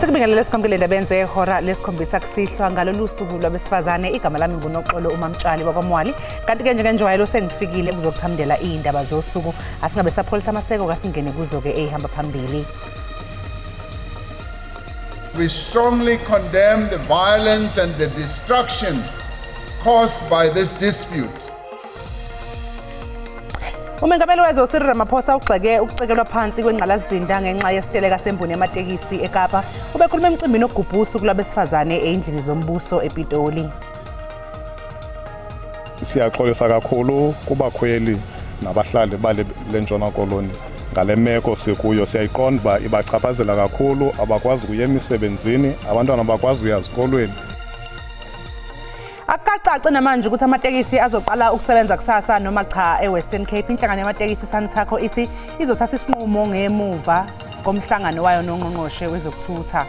Sikubingelele sikwamukele endabeni zehora lesikhombisa kusihlwa ngalolu suku lwabesifazane. Igama lami nguNoxolo uMamtshali wakwaMwali, kanti-ke njengenjwayelo sengifikile kuzokuthamndela iy'ndaba zosuku. Asingabe sapholisa amaseko, kasingene kuzo-ke ey'hamba phambili. We strongly condemn the violence and the destruction caused by this dispute. Umengameli wezwe uCyril Ramaphosa ugxeke ukucekelwa phansi kwengqalasizinda ngenxa yesiteleka semboni yamatekisi eKapa. Ubekhuluma emcimbini ogubha usuku lwabesifazane ey'ndlini zombuso ePitoli. Siyaxolisa kakhulu kubakhweli nabahlali bale lentshona koloni ngale meko sikuyo. Siyayiqonda uba ibachaphazela kakhulu, abakwazi ukuya emisebenzini, abantwana abakwazi ukuya ezikolweni. Akucaci namanje ukuthi amatekisi azoqala ukusebenza kusasa noma cha eWestern Cape. Inhlangano yamatekisi Santaco ithi izothatha isinqumo ngemuva komhlangano wayo nongqongqoshe wezokuthutha.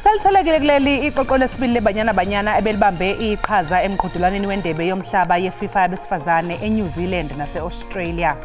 Selitholekile kuleli iqoqo lesibili leBanyana Banyana ebelibambe iqhaza emqhudelwaneni wendebe yomhlaba ye-FIFA yabesifazane eNew Zealand nase-Australia.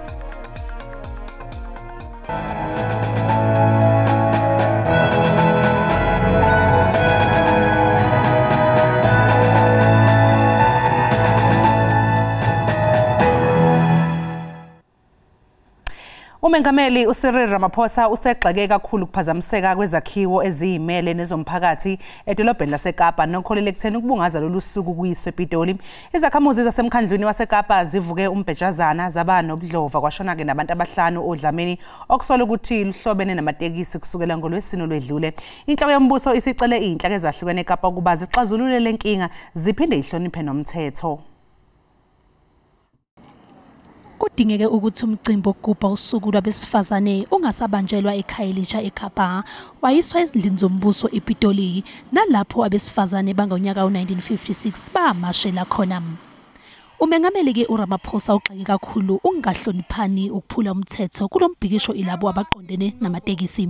Umengameli uCyril Ramaphosa usegxeke kakhulu ukuphazamiseka kwezakhiwo eziyimele nezomphakathi edolobheni laseKapa nokholele ekutheni ukubungaza lolu suku kuyiswe ePitoli. Izakhamuzi zasemkhandlwini waseKapa zivuke umbhejazana zaba nobudlova, kwashona-ke nabantu abahlanu odlameni okusola ukuthi luhlobene namatekisi kusukela ngolwesine olwedlule. Inhloko yombuso isicele iy'nhlaka ezahlukene eKapa ukuba zixazulule le nkinga ziphinde ihloniphe nomthetho. Kudingeke ukuthi umcimbi wokugubha usuku lwabesifazane ungasabanjelwa eKhayelitsha eKapa, wayiswa ezindlini zombuso ePitoli, nalapho abesifazane bangonyaka u-1956 bamashela khona. Umengameli-ke uRamaphosa ugxeke kakhulu ukungahloniphani ukuphula umthetho kulo mbhikisho ilabo abaqondene namatekisi.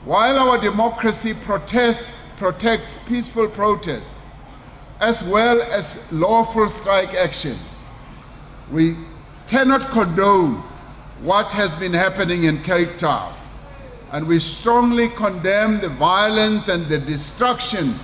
While our democracy protects peaceful protest as well as lawful strike action, we cannot condone what has been happening in Cape Town, and we strongly condemn the violence and the destruction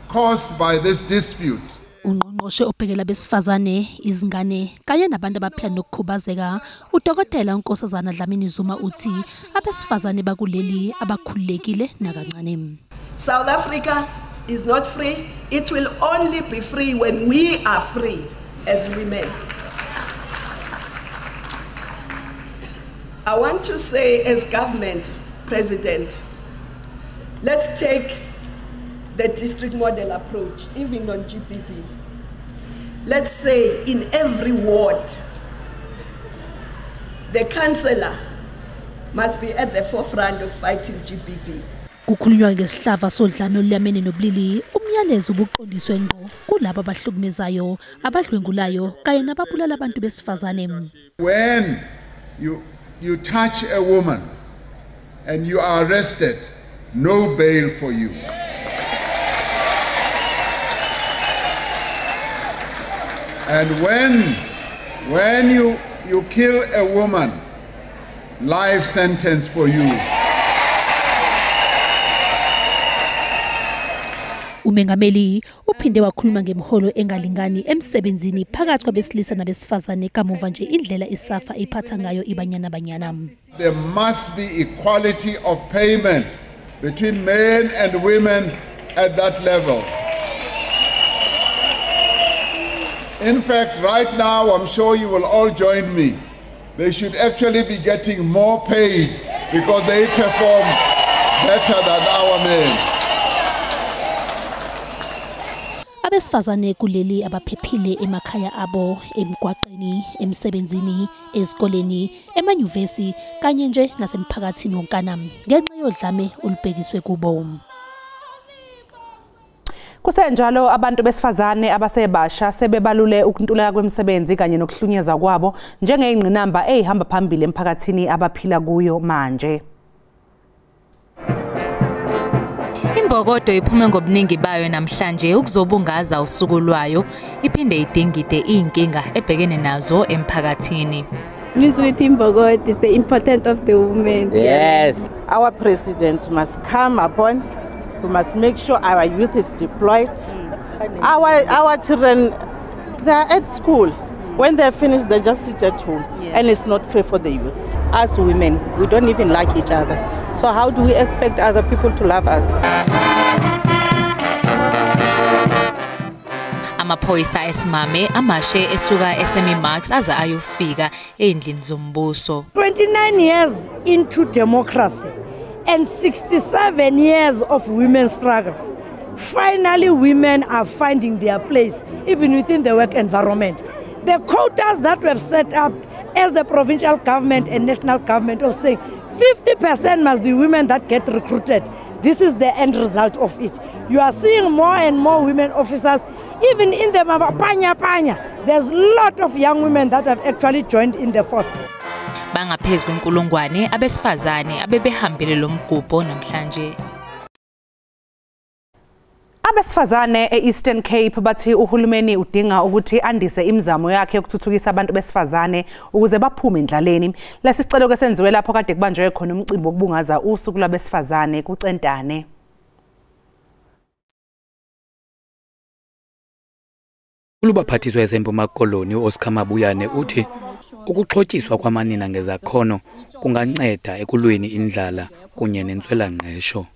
caused by this dispute. Ungqongqoshe obhekela besifazane, izingane kanye nabantu abaphila nokukhubazeka, uDokotela uNkosazana Dlamini Zuma uthi abesifazane bakuleli abakhululekile nakancane. South Africa is not free. It will only be free when we are free as women. I want to say, as government, President, let's take the district model approach, even on GBV. Let's say in every ward, the councillor must be at the forefront of fighting GBV. Kukhulunywa ngesihlava sodlame oluyamene nobulili, umyalezo ubuqondiswe ngqo kulabo abahlukumezayo, abadlwengulayo kanye nababulala abantu besifazane. When you touch a woman and you are arrested, no bail for you. And when you kill a woman, life sentence for you. Umengameli uphinde wakhuluma ngemiholo engalingani emsebenzini phakathi kwabesilisa nabesifazane kamuva nje indlela iSAFA iphatha ngayo iBanyana Banyana. There must be equality of payment between men and women at that level. In fact, right now, I'm sure you will all join me. They should actually be getting more paid because they perform better than our men. Abesifazane kuleli abaphephile emakhaya abo, emgwaqeni, emsebenzini, ezikoleni, emanyuvesi kanye nje nasemphakathini wonkana ngenxa yodlame olubhekiswe kubo. Kusenjalo abantu besifazane abasebasha sebebalule ukuntuleka kwemisebenzi kanye nokuhlunyezwa kwabo njengeyingqinamba eyihamba phambili emphakathini abaphila kuyo manje. Imbokodo iphume ngobuningi bayo namhlanje ukuzobungaza usuku lwayo, iphinde idingide inkinga ebhekene nazo emphakathini. Means Imbokodo is the importance of the women. Yes. Our president must come upon. We must make sure our youth is deployed. Our children, they are at school. When they finish, they just sit at home. Yes. And it's not fair for the youth. As women, we don't even like each other. So how do we expect other people to love us? Amaphoyisa esimame amashe esuka eSemi Marks aze ayofika endlini zombuso. 29 years into democracy and 67 years of women's struggles. Finally, women are finding their place, even within the work environment. The quotas that we have set up as the provincial government and national government of saying 50% must be women that get recruited. This is the end result of it. You are seeing more and more women officers, even in the Panya Panya. There's a lot of young women that have actually joined in the force. Bangaphezu kwenkulungwane abesifazane abebehambile lo mgubho namhlanje. Abesifazane e-Eastern Cape bathi uhulumeni udinga ukuthi andise imizamo yakhe yokuthuthukisa abantu besifazane ukuze baphume endlaleni. Lesi sicelo ke senziwe lapho kade kubanjwe khona umcimbi wokubungaza usuku lwabesifazane kuCentane. Ulubaphathiswa eseMpuma Koloni uOscar Mabuyane uthi ukuxhotyiswa kwamanina ngezakhono kunganceda ekulweni indlala kunye nentswelangqesho.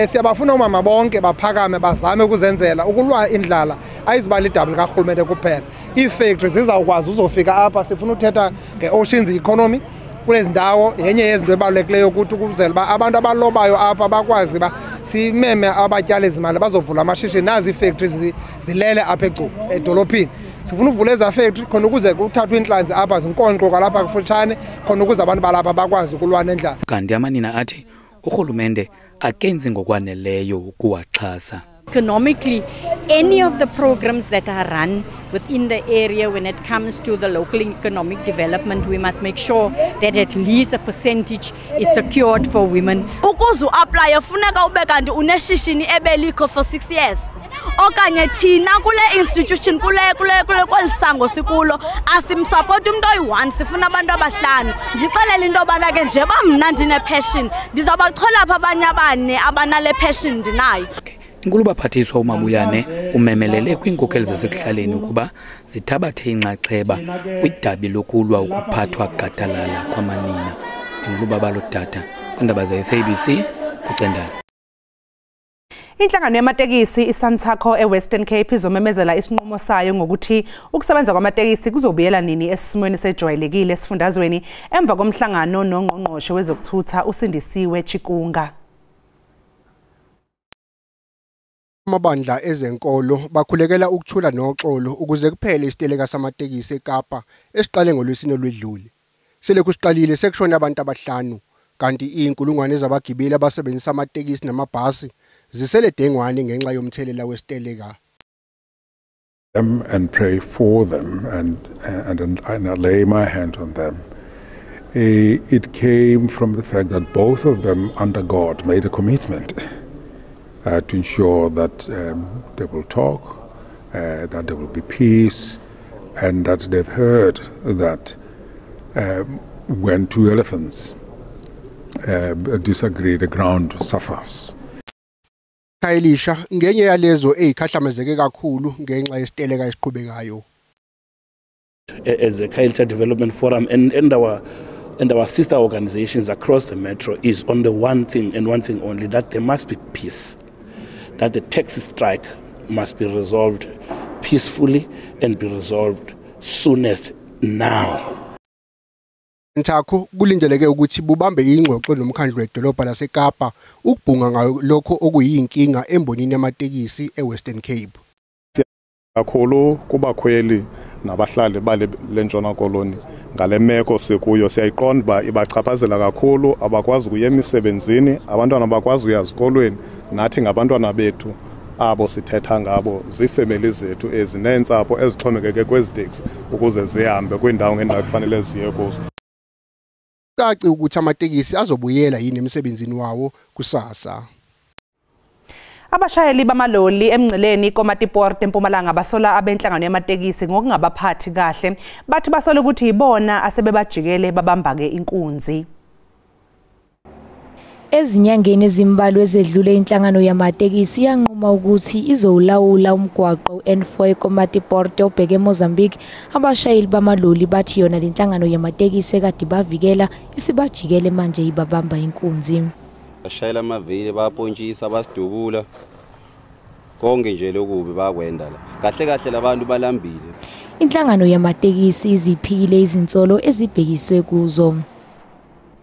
Siyabafuna omama bonke baphakame bazame ukuzenzela ukulwa indlala ayizuba lidabi likarhulumente kuphela. Iifactory zizawukwazi uzofika apha. Sifuna uthetha nge-oceans economy kulezi ndawo. Yenye yezinto ebalulekileyo ukuthi ukuzela uba abantu abalobayo apha bakwazi uba simeme abatyali izimali bazovula amashishini. Nazi iifactory zilele apha eGcuwa edolophini. Sifuna uvula ezaa factory khona ukuze kuthathwe iintlanzi apha zinkonkxo kwalapha kufutshane khona ukuze abantu balapha bakwazi ukulwa nendlala. Kanti amanina athi urhulumente akenzi ngokwaneleyo ukuwaxhasa. Economically, any of the programs that are run within the area when it comes to the local economic development, we must make sure that at least a percentage is secured for women. Ukuze uapply funeka ube kanti uneshishini ebelikho for 6 years. Okanye thina kule institution kule kwelisango sikulo asimsupport umuntu oyi-1, sifuna abantu abahlanu. Ndixelele into yobana ke njengoba mna ndine-passion ndizawubachola apha abanye abane abanale passion ndinayo. Inkulubaphathiswa uMabuyane umemelele kwiinkokeli zasekuhlaleni ukuba zithabathe inxaxheba kwidabi lokulwa ukuphathwa gadalala kwamanina. Ndingulubabalo Dada kwiindaba ze-SABC kuCentane. Inhlangano yamatekisi iSantaco eWestern Cape izomemezela isinqumo sayo ngokuthi ukusebenza kwamatekisi kuzobuyela nini esimweni sejwayelekile esifundazweni emva komhlangano nongqongqoshe wezokuthutha uSindisiwe Chikunga. Amabandla ezenkolo bakhulekela ukuthula noxolo ukuze kuphele isiteleka samatekisi eKapa esiqale ngolwesine olwedlule. Selokhu siqalile sekushona abantu abahlanu kanti iy'nkulungwane zabagibeli abasebenzisa amatekisi namabhasi zisele dengwane ngenxa yomthelela wesiteleka. Them and pray for them and I lay my hand on them. It came from the fact that both of them under God made a commitment to ensure that they will talk, that there will be peace, and that they've heard that when two elephants disagree, the ground suffers. Khayelitsha ngenye yalezo ezikhahlamezeke kakhulu ngenxa yesiteleka esiqhubekayo. As the Khayelitsha Development Forum and our sister organizations across the metro is on the one thing and one thing only, that there must be peace, that the taxi strike must be resolved peacefully and be resolved soonest now. Nthakho kulindeleke ukuthi bubambe ingxoxo nomkhandlu wedolobha laseKapa ukubhunga ngalokho okuyinkinga embonini yamatekisi eWestern Cape. Kakhulu kubakhweli nabahlali bale lentshona koloni ngale meko sikuyo siyayiqonda uba ibachaphazela kakhulu, abakwazi ukuya emisebenzini, abantwana bakwazi ukuya ezikolweni, nathi ngabantwana bethu abo sithetha ngabo ziifemeli zethu ezineentsapho ezixhomekeke kwezi teksi ukuze zihambe kwiindawo ngeendawo ekufanele ziye kuzo. Caci ukuthi amatekisi azobuyela yini emsebenzini wawo kusasa. Abashayeli bamaloli emngceleni Komatipoort eMpumalanga basola abenhlangano yamatekisi ngokungabaphathi kahle. Bathi basola ukuthi ibona asebebajikele babambake inkunzi. Ezinyangeni ezimbalwa ezedlule inhlangano yamatekisi yanquma ukuthi izowulawula umgwaqo u-N4 eKomatipoort obheke eMozambique. Abashayeli bamaloli bathi yona lenhlangano yamatekisi ekade bavikela isibajikele manje ibabamba inkunzi. Bashayela amavili bayapontshisa basidubula konke nje lokubi bakwenda la. Kahle kahle labantu balambile. Inhlangano yamatekisi iziphikile izinsolo ezibhekiswe kuzo.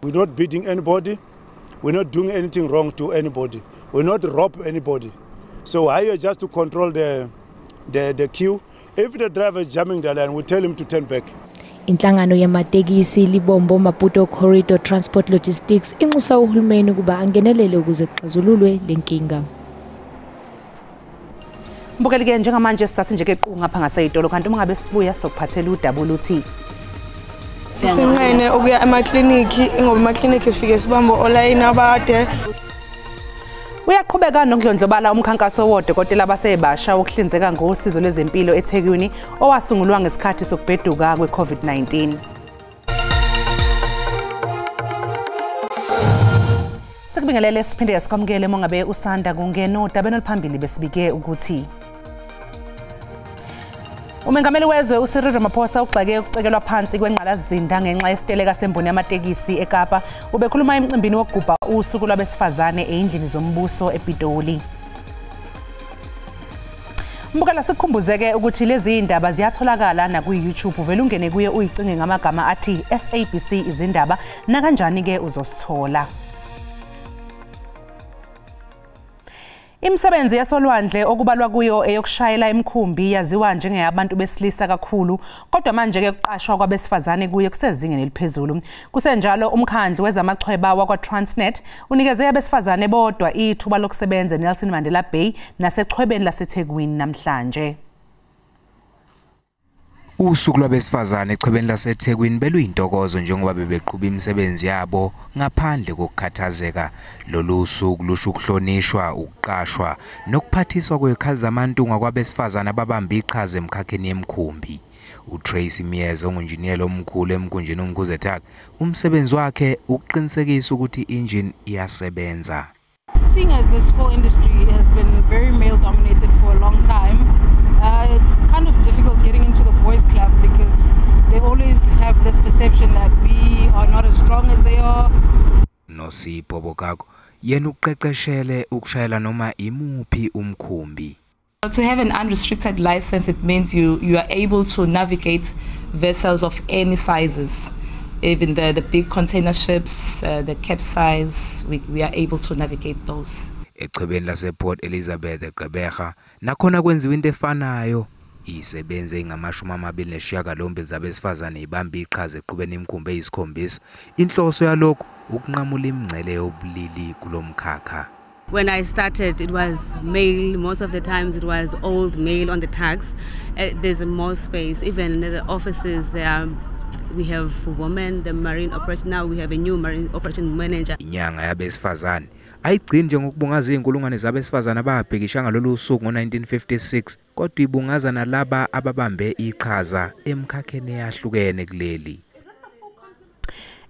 We're not beating anybody. We're not doing anything wrong to anybody. We're not rob anybody. So I here just to control the queue. If the driver is jamming the line, we tell him to turn back. Inhlangano yamatekisi Libombo Maputo Corridor Transport Logistics inxusa uhulumeni ukuba angenelele ukuze kuxazululwe lenkinga. Mbukeli ke njengamanje sisathi nje ke qu ngapha ngaseyitolo kanti uma ngabe sibuya sokuphathela udaba oluthi Sinqene ukuya emakliniki ngoba emakliniki fike sibambe olayini abade. Uyaqhubeka nokudlondlobala umkhankaso wodokotela abasebasha wokuhlinzeka ngosizo lwezempilo eThekwini owasungulwa ngesikhathi sokubheduka kwe-COVID-19. Sikubingelele siphinde sikwamukele mongabe usanda kungena odabeni oluphambili besibike ukuthi Umengameli wezwe uCyril Ramaphosa ugxeke ukucekelwa phansi kwengqalasizinda ngenxa yesiteleka semboni yamatekisi eKapa. Ubekhuluma emcimbini wokugubha usuku lwabesifazane eyindlini zombuso ePitoli. Mbukela sikukhumbuzeke ukuthi lezi indaba ziyatholakala na ku-YouTube. Uvele ungene kuye uyicinge ngamagama athi SABC izindaba nakanjani ke uzosithola. Imisebenzi yasolwandle okubalwa kuyo eyokushayela imikhumbi yaziwa njengeyabantu besilisa kakhulu, kodwa manje ke kuqashwa kwabesifazane kuye kusezingeni eliphezulu. Kusenjalo umkhandlu wezamachweba wakwa-Transnet unikeze abesifazane bodwa ithuba lokusebenza eNelson Mandela Bay nasechwebeni laseThekwini namhlanje. Usuku lwabesifazane echwebeni laseThekwini beluyintokozo njengoba bebeqhuba imisebenzi yabo ngaphandle kokukhathazeka. Lolu suku lusho ukuhlonishwa, ukuqashwa nokuphathiswa kwezikhali zamantunga kwabesifazane ababamba iqhaza emkhakheni yemkhumbi. uTracy Miez ongunjiniyela omkhulu emkhunjini uMkhuze Tug, umsebenzi wakhe ukuqinisekisa ukuthi injini iyasebenza. Seeing as this whole industry has been very male dominated for a long time, it's kind of difficult getting into the boys club because they always have this perception that we are not as strong as they are. Nosipho Bokako yena uqeqeshele ukushayela noma imuphi umkhumbi. To have an unrestricted license, it means you are able to navigate vessels of any sizes. Even the big container ships, the capsize, we are able to navigate those. Echwebeni lasePort Elizabeth eGqeberha nakhona kwenziwa into efanayo. Isebenze ingama-28 zabesifazane ibamba iqhaza eqhubeni imikhumbi eyisikhombisa. Inhloso yalokhu ukunqamula imingcele yobulili kulomkhakha. When I started, it was male. Most of the times it was old male on the tugs. There's more space. Even in the offices there are, we have women, the marine operation. Now we have a new marine operation manager. Inyanga yabesifazane ayigcini nje ngokubungaza izinkulungwane zabesifazane ababhekisha ngalolu suku ngo-1956, kodwa ibungaza nalaba ababambe iqhaza emkhakheni eyahlukene kuleli.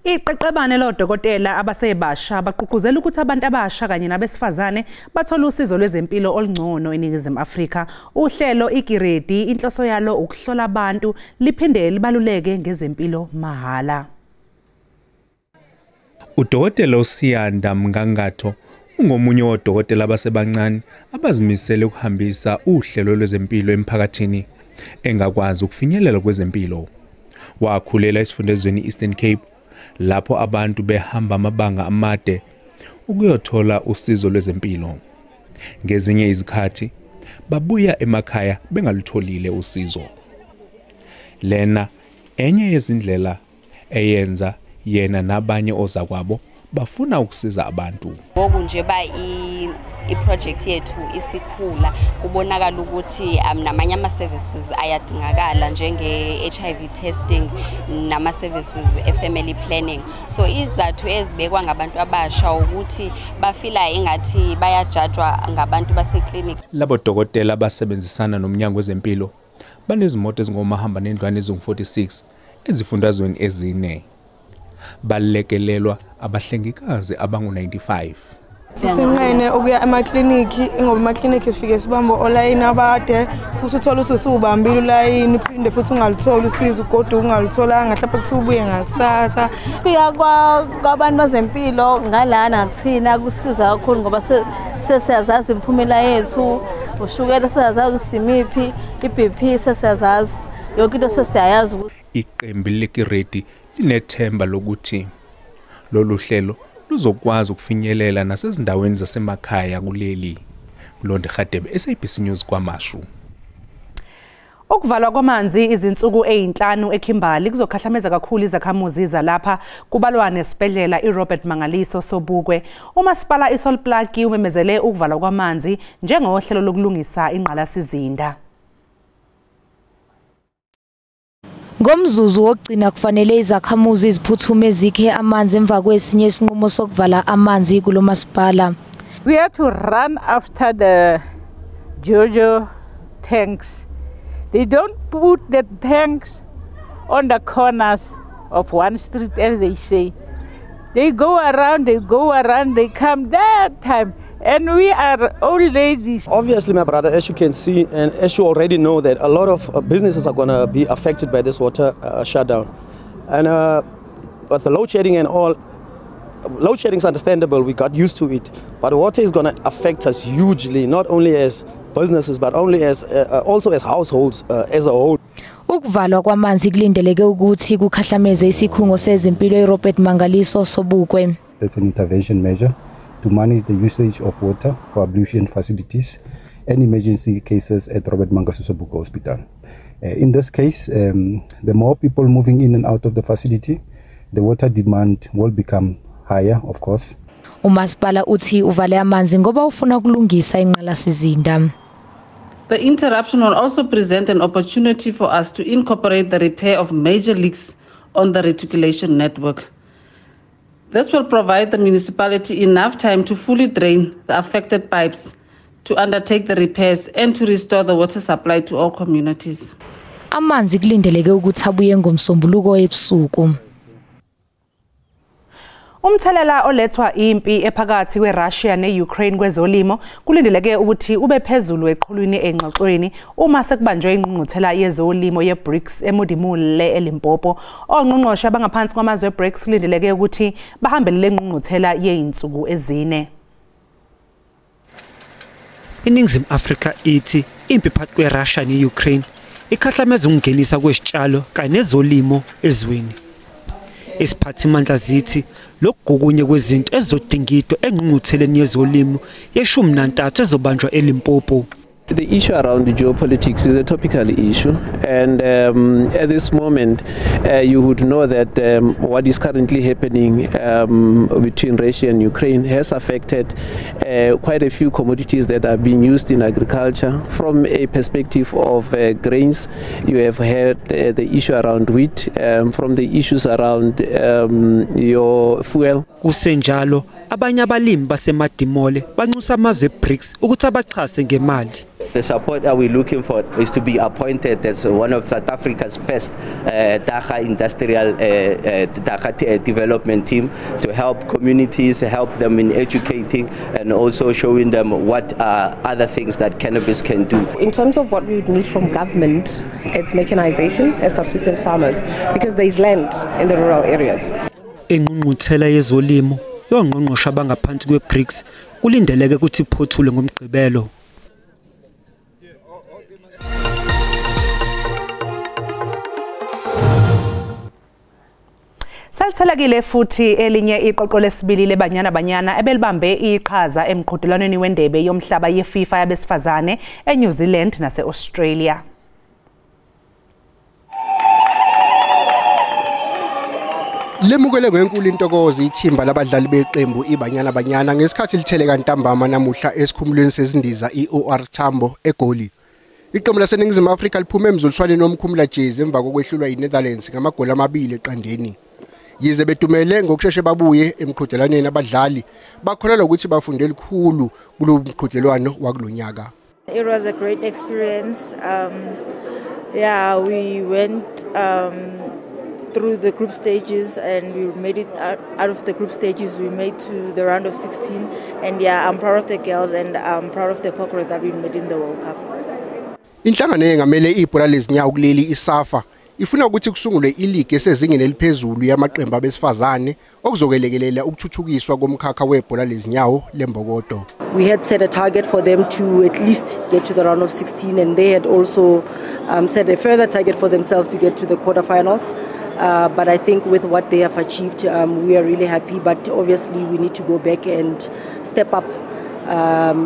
Iqeqebane lodokotela abasebasha baqhuquzela ukuthi abantu abasha kanye nabesifazane bathole usizo lwezempilo olungcono eNingizimu Afrika. Uhlelo iGiredi inhloso yalo ukuhlola abantu liphinde libaluleke ngezempilo mahhala. Udokotela uSiyanda Mngangatho ungomunye wodokotela abasebancane abazimisele ukuhambisa uhlelo lwezempilo emphakathini engakwazi ukufinyelela kwezempilo. Wakhulela esifundazweni Eastern Cape lapho abantu behamba amabanga amade ukuyothola usizo lwezempilo. Ngezinye izikhathi babuya emakhaya bengalutholile usizo. Lena enye yezindlela eyenza yena nabanye ozakwabo bafuna ukusiza abantu. Ngoku nje ba I-project yethu isikhula, kubonakala ukuthi namanye ama-services ayadingakala njenge-HIV testing nama-services e-family planning. So izathu ezibekwa ngabantu abasha ukuthi bafila ingathi bayajajwa ngabantu baseklinikhi. Labo dokotela abasebenzisana nomnyango wezempilo banezimoto ezingomahamba nendlwane ezingu-46 ezifundazweni ezine. Balekelelwa abahlengikazi abangu-95. Sisinqene ukuya emaklinikhi ngoba emaklinikhi sifike sibambe olayini abade futhi uthole ukuthi usubambile ulayini uphinde futhi ungalitholi usizo kodwa ungalutholanga mhlawumbe kuthi ubuye ngakusasa. Fika kwabantu bezempilo ngalana kuthina kusiza kakhulu ngoba sesiyazazi imiphumela yethu, ushukela siyazazi usimiphi, iBP sesiyazazi, yonke into sesiyayazi. Iqembu leKiredi linethemba lokuthi lolu hlelo luzokwazi ukufinyelela nasezindaweni zasemakhaya kuleli. Mlondi Hadebe, SABC News, KwaMashu. Ukuvalwa kwamanzi izinsuku ezinhlanu eKimberley kuzokhahlameza kakhulu izakhamuzi zalapha, kubalwa nesibhedlela iRobert Mangaliso Sobukwe. Umasipala iSol Plaatje umemezele ukuvalwa kwamanzi njengohlelo lokulungisa ingqalasizinda. Ngomzuzu wokugcina kufanele izakhamuzi ziphuthume zikhe amanzi emva kwesinye isinqumo sokuvala amanzi kulo masipala. We have to run after the Jojo tanks. They don't put the tanks on the corners of one street, as they say. They go around, they come that time. And we are old ladies. Obviously, my brother, as you can see, and as you already know, that a lot of businesses are going to be affected by this water shutdown. And but the load shedding and all, load shedding is understandable, we got used to it. But water is going to affect us hugely, not only as businesses, but only as also as households as a whole. Ukuvalwa kwamanzi kulindeleke ukuthi kukhahlameze isikhungo sezempilo iRobert Mangaliso Sobukwe. That's an intervention measure to manage the usage of water for ablution facilities and emergency cases at Robert Mangaliso Sobukwe Hospital. In this case, the more people moving in and out of the facility, the water demand will become higher, of course. Umasipala uthi uvale amanzi ngoba ufuna ukulungisa ingqalasizinda. The interruption will also present an opportunity for us to incorporate the repair of major leaks on the reticulation network. This will provide the municipality enough time to fully drain the affected pipes, to undertake the repairs and to restore the water supply to all communities. Amanzi kulindeleke ukuthi abuye ngomsombuluko ebusuku. Umthelela olethwa impi ephakathi kweRussia neUkraine kwezolimo kulindeleke ukuthi ube phezulu eqhulwini engxoxweni uma sekubanjwe ingqungquthela yezolimo yeBRICS eModimolle eLimpopo. Ongqongqoshe abangaphansi kwamazwe eBRICS kulindeleke ukuthi bahambele le ngqungquthela yeyinsuku ezine. INingizimu Afrika ithi impi phakathi kweRussia neUkraine ikhahlameza ukungenisa kwezitshalo kanye nezolimo ezweni. Isiphathimandla zithi lokhu kokunye kwezinto ezizodingidwa engqungqutheleni yezolimo ye-13 ezobanjwa eLimpopo. The issue around geopolitics is a topical issue, and at this moment you would know that what is currently happening between Russia and Ukraine has affected quite a few commodities that are being used in agriculture. From a perspective of grains, you have had the issue around wheat, from the issues around your fuel. Kusenjalo, abanye abalimi baseMadimole banxusa amazwe eBRICS ukuthi abachase ngemali. The support that we're looking for is to be appointed as one of South Africa's first Dagga industrial Dagga development team to help communities, help them in educating and also showing them what are other things that cannabis can do. In terms of what we would need from government, it's mechanization as subsistence farmers, because there is land in the rural areas. Ingqungquthela yezolimo yongqongqoshe abangaphansi kweBRICS kulindeleke ukuthi iphothule ngoMgqibelo. Salithelekile futhi elinye iqoqo lesibili leBanyana Banyana ebelibambe iqhaza emqhudelwaneni wendebe yomhlaba yeFIFA yabesifazane eNew Zealand nase-Australia. Lemukele ngenkulu intokozo ithimba labadlali beqembu iBanyana Banyana ngesikhathi litheleka ntambama namuhla esikhumulweni sezindiza iOR Tambo eGoli. Iqembu laseNingizimu Afrika liphume emzuliswaneni womkhumula jezi emva kokwehlulwa yiNetherlands ngamagoli 2 eqandeni. Yize bedumele ngokusheshe babuye emqhudelwaneni abadlali bakholelwa ukuthi bafunde likhulu kulo mqhudelwano wakulonyaka. It was a great experience. We went through the group stages and we made it out of the group stages. We made to the round of 16, and I'm proud of the girls and I'm proud of the progress that we made in the World Cup. Inhlangano yengamele ibhola lezinyawo kuleli iSAFA ifuna ukuthi kusungulwe iligi esezingeni eliphezulu yamaqembu abesifazane okuzokelekelela ukuthuthukiswa komkhakha webhola lezinyawo lembokodo. We had set a target for them to at least get to the round of 16, and they had also set a further target for themselves to get to the quarterfinals. But I think with what they have achieved, we are really happy. But obviously we need to go back and step up,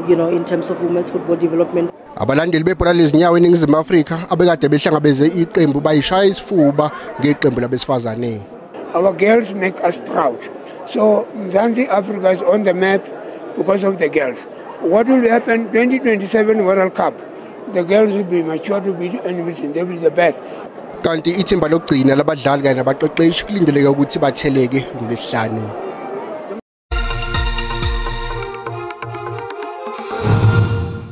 in terms of women's football development. Abalandeli bebhola lezinyawo eNingizimu Afrika abekade behlangabeze iqembu bayishaya isifuba ngeqembu labesifazane. Our girls make us proud. So Mzansi Africa is on the map because of the girls. What will happen 2027 World Cup? The girls will be mature to be anything. They will be the best. Kanti ithimba lokugcina labadlali kanye nabaqeqeshi kulindeleke ukuthi batheleke ngolwesihlanu.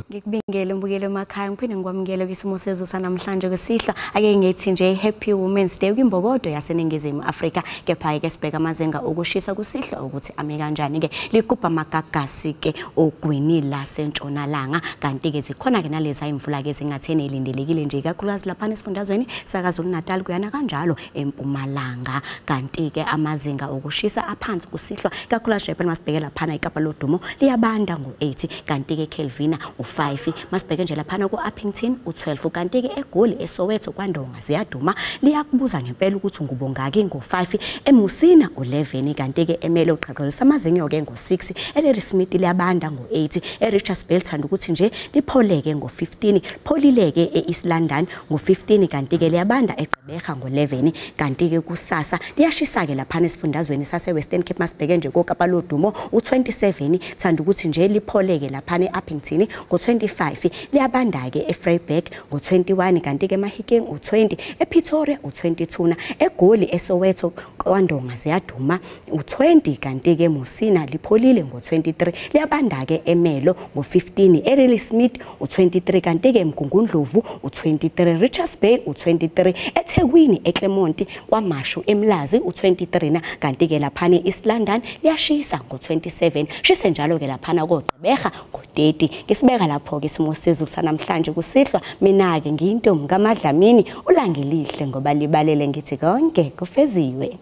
Ngikubingele mbukele emakhaya ngiphinde ngikwamukele kwisimo sezulu sanamhlanje kusihlwa ake ngithi nje Happy Women's Day kwimbokodo yaseNingizimu Afrika kepha ke sibheka amazinga okushisa kusihlwa ukuthi ame kanjani ke ligubha amagagasi ke ogwini lasentshonalanga kanti ke zikhona ke nalezi imvula ke zingatheni elindelekile nje ikakhulukazi lapha esifundazweni sakaZulu Natal kuyana kanjalo eMpumalanga kanti ke amazinga okushisa aphansi kusihlwa ikakhulukazi nje masibheke lapha iKapa lodumo liyabanda ngo8 kanti ke Kelvina u5 masibheke nje laphana ku-Upington u12 kanti ke eGoli eSoweto kwaNdonga ziyaduma liyakubuza ngempela ukuthi ngubongaki ngo5 eMusina u11 kanti ke emele uqhaqhazisa amazinyo ke ngo6 eLadysmith liyabanda ngo8 eRichards Bay thanda ukuthi nje lipholeke ngo15 pholileke eEast London ngo15 kanti ke liyabanda eGqeberha ngo11 kanti ke kusasa liyashisa ke laphana esifundazweni sase Western Cape masibheke nje koKapa lodumo u27 thanda ukuthi nje lipholeke laphana eUppington ngo25 liyabanda ke eVryburg ngo21 kanti ke eMahikeng u20 ePretoria u22 eGoli eSoweto kwaNdonga ziyaduma u20 kanti ke Musina lipholile ngo23 liyabanda ke eMelo ngo15 eLadysmith u23 kanti ke eMgungundlovu u23 Richards Bay u23 eThekwini eClermont kwaMashu eMlazi u23 na kanti ke laphana eEast London liyashisa ngo27 shise njalo ke laphana koGqeberha ngo30 ngisibeka lapho ke isimo sezulu sanamhlanje kusihlwa mina ke ngiyintombi kaMadlamini ulangelihle ngoba libalele ngithi konke kufeziwe.